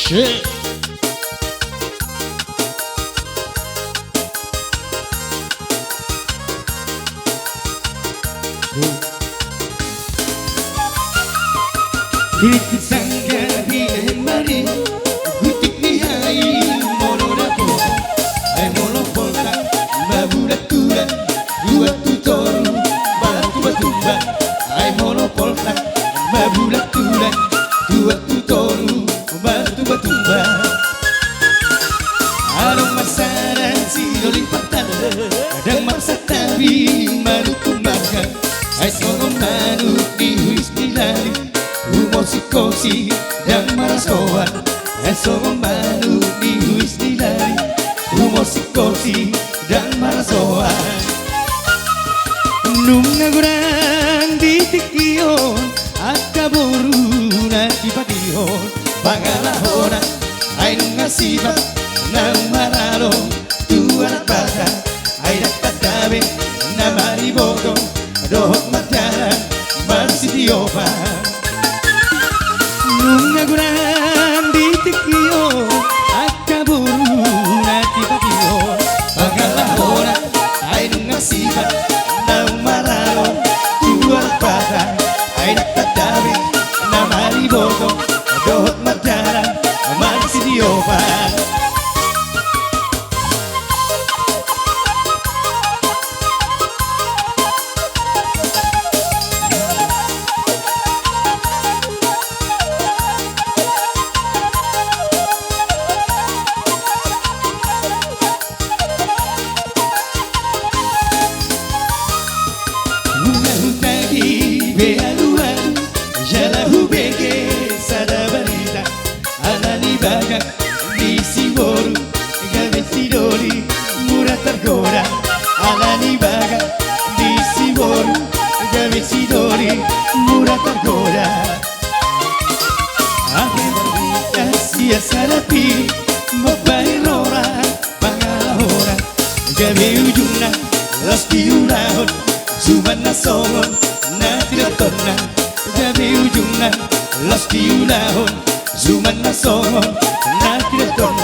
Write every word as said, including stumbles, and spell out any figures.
Cek. Di sanggar di hemari, gutik ni ai molo dapotan, ai molo poltak, mabulat-bulat, dua tu toru, martumba-tumba, ai molo poltak, mabulat-bulat, dua tu toru, martumba-tumba. Adong marsada sidoli partanda, ndang marsantabi marukun marga. Ai songon manuk di huis ni lali, humosik hosi ndang marsoan. Ai songon manuk di huis ni lali, humosik hosi ndang marsoan. Nunga godang di tingki on angka boru na tipatihon pangalahona, ai nunga sipat naung maralo tu anak bata, ai ndang tanda be na mariboto dohot mardalan marsitiopan. Nunga godang di tingki on angka boru na tipatihon pangalahona, ai nunga sipat naung maralo tu anak bata, ai ndang tanda be na mariboto dohot mardalan marsitiopan. Nunga hutagi be alualu jala hubege sada barita. Ala ni bagak di si boru gabe si doli mura targoda. Ala ni bagak di si boru gabe si doli mura targoda. Akhirna sian sada pir mambahen roha pangalahona, gabe ujungna laos diulahon suman na songon na tiratonna. Gabe ujungna laos diulahon suman na songon na tiratonna.